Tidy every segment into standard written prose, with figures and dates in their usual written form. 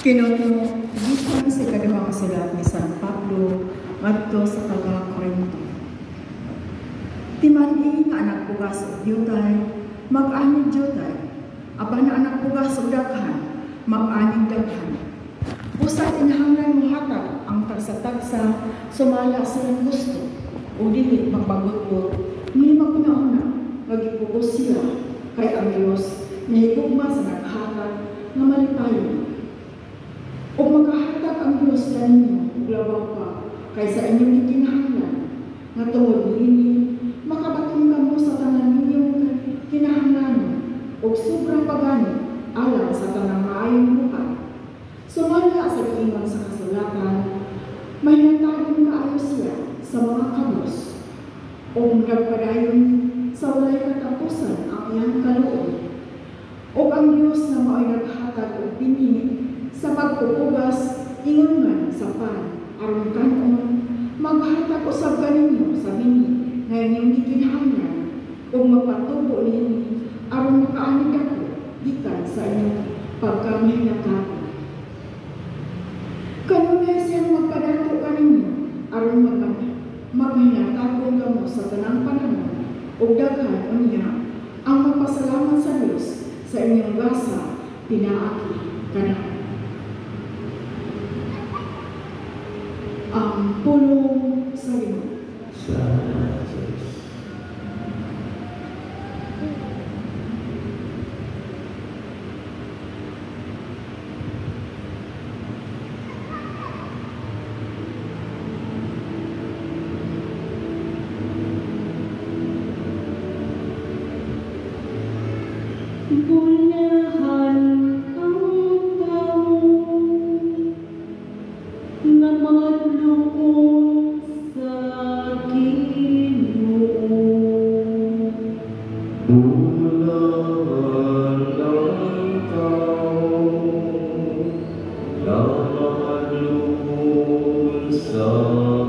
Kinoto gikan sa ikaduha nga sulat ni San Pablo ngadto sa taga Corinto. Timan-i nga anak pugas og dyutay, mag-anig dyutay, apan ang anak pugas og daghan, mag-anig daghan. Usa kinahanglan mohatag ang tagsa-tagsa sumala sa iyang gusto, o dili magbagot-got ni maguna-una nga gipugos siya kay ang Dios nahigugma sa naghatag nga malipayon. Ug makahatag ang Dios kaninyo og labaw pa kaysa inyong gikinahanglan, nga tungod niini makabaton kamo sa tanan ninyong kinahanglanon ug sobrang pagani alang sa tanang maayong buhat. Sumala sa giingon sa kasulatan, mahinatagon kaayo siya sa mga kabos, ug nagpadayon sa walay katapusan ang iyang kaluoy. Ug ang Dios nga maoy naghatag og binhi sa pagpupugas, ingon man sa pan aron kan-on, maghatag usab kaninyo sa binhi nga inyong gikinahanglan ug magpatubo niini aron makaani dako gikan sa inyong pagkamahinatagon. Kanunay siyang magpadato kaninyo aron magmahinatagon kamo sa tanang panahon ug daghan unya ang magpasalamat sa Dios sa inyong gasa pinaaki kanamo. Ang pulong sa Ginoo. Salamat sa Diyos. Bulahan ang tao nga mahadlokon sa Ginoo. Bulahan ang tao nga mahadlokon sa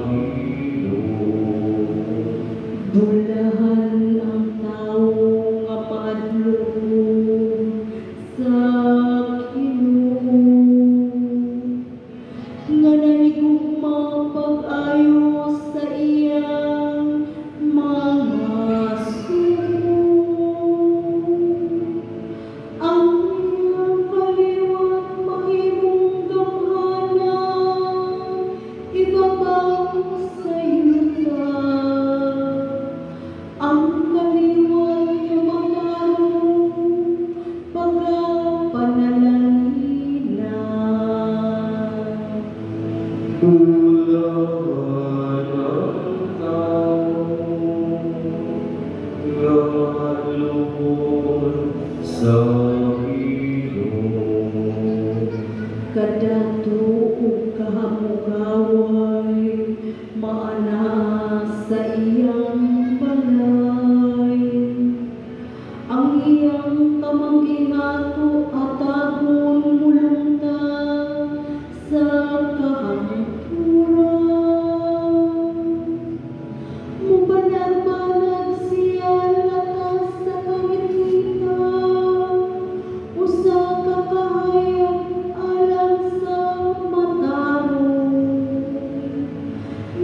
Ginoo. Bulahan ang tao nga mahadlokon sa Ginoo, nga nahigugma pag-ayo sa iyang mga sugo. Ang iyang kaliwat mahimong gamhanan, ibabaw sa yuta. Ang kaliwat nga matarong pagapanalangina. Bulahan ang tao nga mahadlokon sa Ginoo. Kadato ug kahamugaway maanaa sa iyang balay. Ang iyang kamanggihato atagon mulungta sa kahangturan. Mubanag-banag siya latas sa kangitngitan, usa ka kahayag alang sa matarong.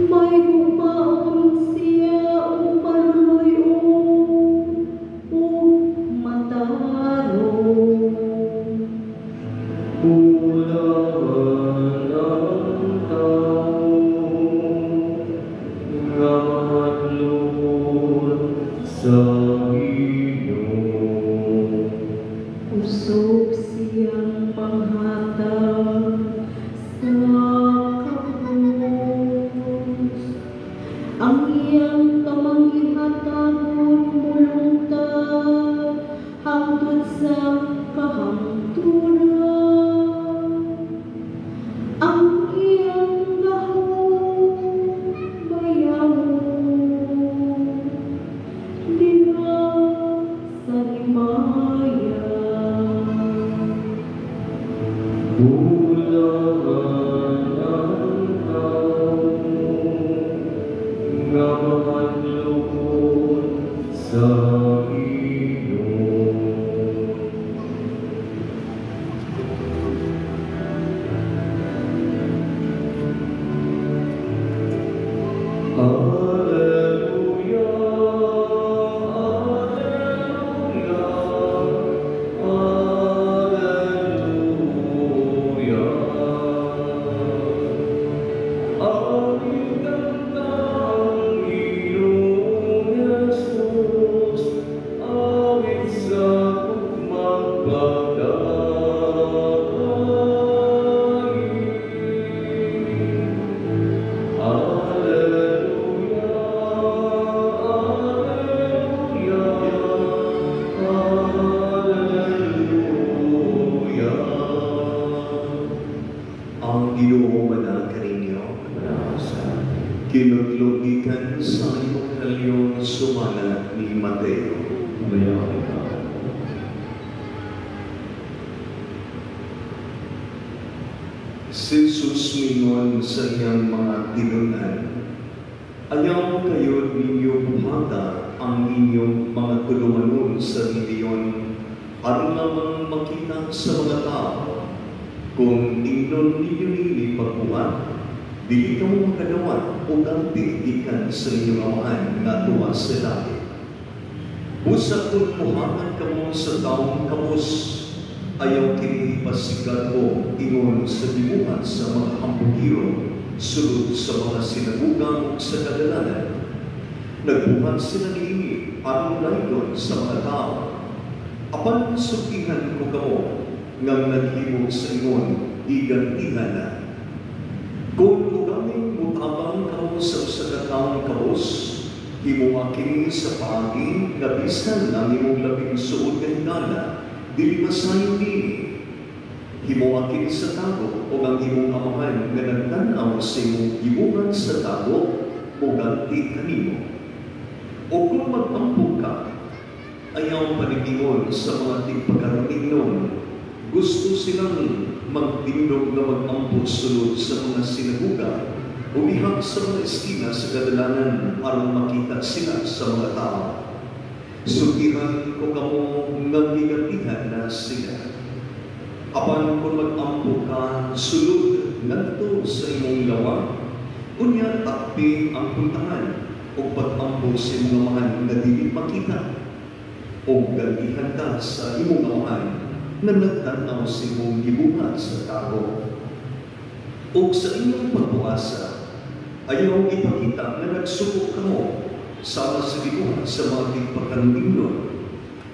May gugmaon siya ug maluluy-on ug matarong. Bulahan ang tao nga mahadlokon sa Ginoo. Kusog siyang manghatag sa kabos. Ang iyang kamanggihatagon mulungta hangtod sa kahangturan. Ang iyang gahom bayawon diha sa himaya. Bulahan ang tao nga mahadlokon sa Ginoo. Kinudlo gikan sa Ebanghelyo sumala ni Mateo. Dayaon ka. Si Jesus mingon sa iyang mga tinunan, "Ayaw kayo ninyo buhata ang inyong mga tulumanon sa relihiyon aron lamang makita sa mga tao. Kung ingnon ninyo niini pagbuhat, dili kamo makadawat og ganti gikan sa inyong Amahan nga tuwa sa langit. Busa kung muhatag kamo sa taong kabos, ayaw kini ipasikat o ingon sa gibuhat sa mga hambugiro sulod sa mga sinaguga ug sa kadalanan. Nagbuhat sila niini aron laygon sa mga tao. Apan sultihan ko kamo nga naghimo sa ingon, gigantihan na. Kung ugaling mutabang kamo sa usa ka taong kabos, himoa kini sa paagi nga bisan ang imong labing suod nga higala, dili masayo niini. Himoa kini sa tago ug ang imong Amahan nga nagtan-aw sa imong gibuhat sa tago, moganti kanimo. O kung mag-ampo ka, ayaw panigingon sa mga tigpakaroon. Gusto silang magtindog na mag-ampo sulod sa mga sinaguga o dihak sa mga eskina sa kadalanan aron makita sila sa mga tao. Sultihan ko kamo nga gigantihan na sila. Apan kung mag-ampo ka sulod ngadto sa imong lawa, unya takpi ang puntahan o pag-ampo sa imong Amahan nga dili makita, o gantihan ka sa imong Amahan nga nagtan-aw sa imong gibuhat sa tago. O sa inyong pagbuasa, ayaw ipakita nga nagsuko kamo sama sa gibuhat sa mga tigpakarundingnon.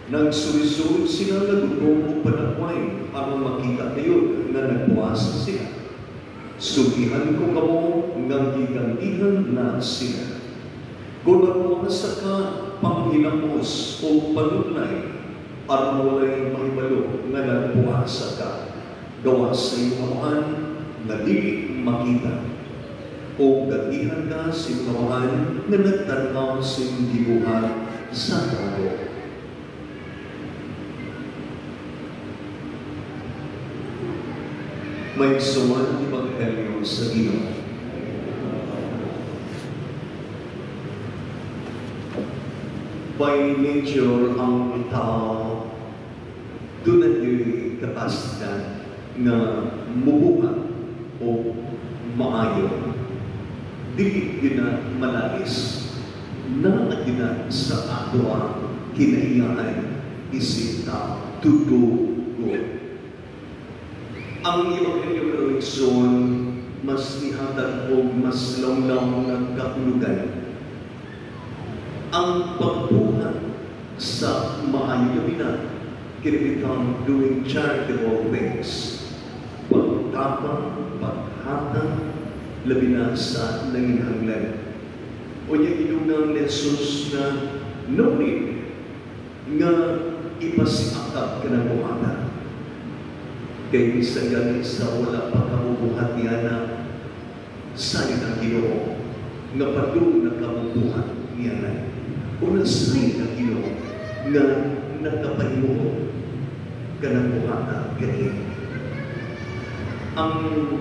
Nagsulisod sila nga gutom o panakway aron makita kayo nga nagbuasa sila. Sultihan ko kamo nga gigantihan na sila. Kung magbuasa ka panghilamos o panudlay, aron walay mahibalo nga nagbuasa ka, gawas sa imong Amahan nga dili makita. O gantihan ka sa imong Amahan nga nagtan-aw sa imong gibuhat sa tago." May suman Ebanghelyo sa Ginoo. By nature, ang tao duna gyuy kapasidad nga mubuhat o maayo. Dili gyud na malalis. Naa gyud na sa atoang kinaiyahan isip tao to do good. Ang Ebanghelyo karon, igsoon, mas nihatag og mas lawlaw nga kahulugan. Ang pagbuhat sa maayo, labi na kini become doing charitable things. Pagtabang, paghatag, labi na sa nanginahanglan. O niya gidugang ni Jesus na no need nga ipasiakap ka ng buhatan. Kay bisan gani sa wala pa kamubuhat niya na sayo ng Ginoo nga padung nakamubuhat niya na. O nasayo ng Ginoo nga nakapahimuo ka ng buhatan kaniya. Ang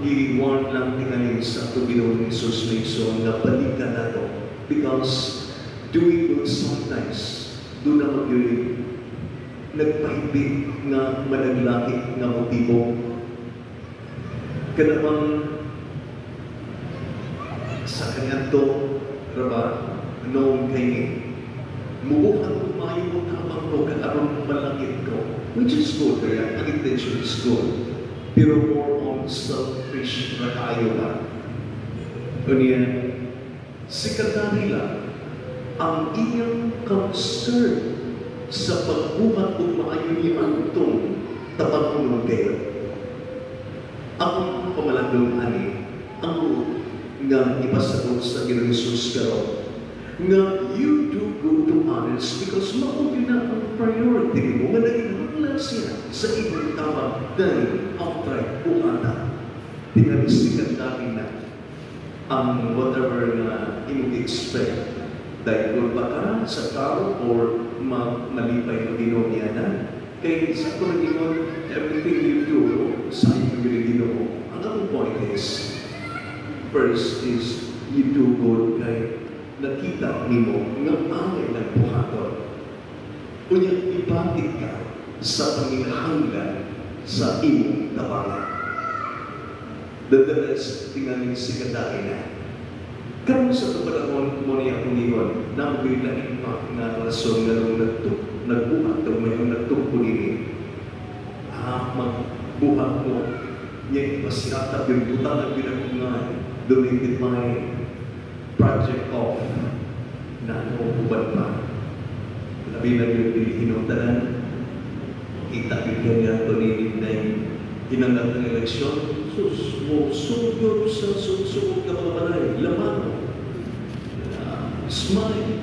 gi-warn lang tingali sa ato Ginoong Jesus, mga igsoon, nga balikan nato because doing good sometimes duna magyuy nagpahibit nga managlahi nga motibo. Kanamang sa kaniadto raba noong kay mubuhat ko maayo mo tabang ko kay aron malangit ko, which is good, kaya ang intention is good, pero more on selfish na kaayo ba. Unya secondary lang ang iyang concern sa pagbuhat og maayo ni antong tabang kayo. Akong pamalandong ani ang nga ipasabot sa Ginoong Jesus karon nga you do good to others because mao gyud na ang priority mo nga nanginahanglan siya sa imong tabang dahil outright buhata. Tingali secondary na. Ang whatever nga imong expect, dahil ba ka sa tao or malipay ang Ginoo niya na kay sa ako nag-ingon, everything you do sa imong Ginoo. Ang akong point is, first is you do good kay nakita nimo nga angay nagbuhaton. Unya ibati ka sa panginahanglan sa imong tabangan. The rest, tingaling sikadai na. Karon sa kapanahon mo niya akong ingon, na lain pa nga rason nga nung nagbuhat o may nagtukpo nini. Ah, magbuhat mo, niya ipasiyatap yung butang ang pinag nga donated my project off na ano uban pa. Labi na yung hinumtanan, kita yung kanya to ni Inday, hinangat ng eleksyon, sus mo, sugod sa sugod na mga balay, laman. Smile,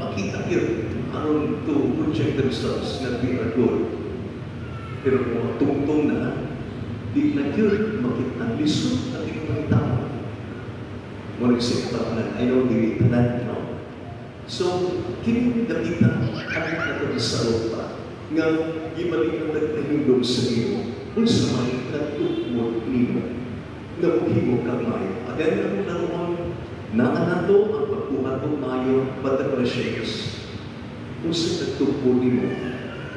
makita yun, aron to project themselves nga we are good. Pero kung mga tungtong na, di na yun, makita, lisod at ikaw tao. Muna sa katawanan, I know, dili tanan, no? So, kini dapita, ang ato sa pa, nga gibalik ang nagpahindog sa imo, unsa may nagtukmod nimo, nga muhimo kang maayo. Again, ang naroon, naa nato ang pagbuhat og maayo, but the question is, unsa nagtukmod nimo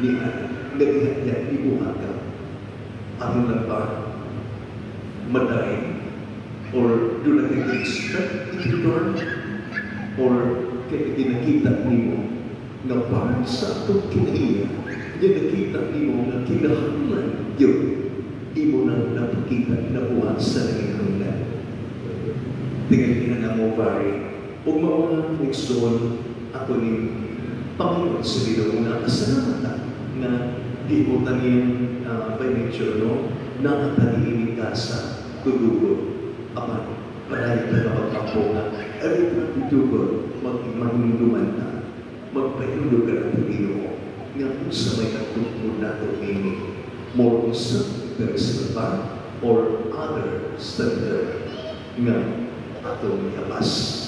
ni ana, nga diha ibuhat ka? Aron lang ba madayon? Or do not expect in return? Or kay ginakita nimo nga para sa atong kinaiya, nga nakita nimo nga kinahanglan yun, imo nang napakita na buhat sa nanginahanglan. Tingnan na mo pare, ug mao nga igsoon ato ni Panginoon sa Ginoo nga kasalamatan nga gibutan niyang by nature, no, nakataniini ka sa tudugod. Apan, padayon ka magkampo nga every time you do good, magmahinumduman ta, magpahindog ka ng Ginoo nga unsa may nagtukod nato nini, more on self-interest ba or other standard nga atong ihabas.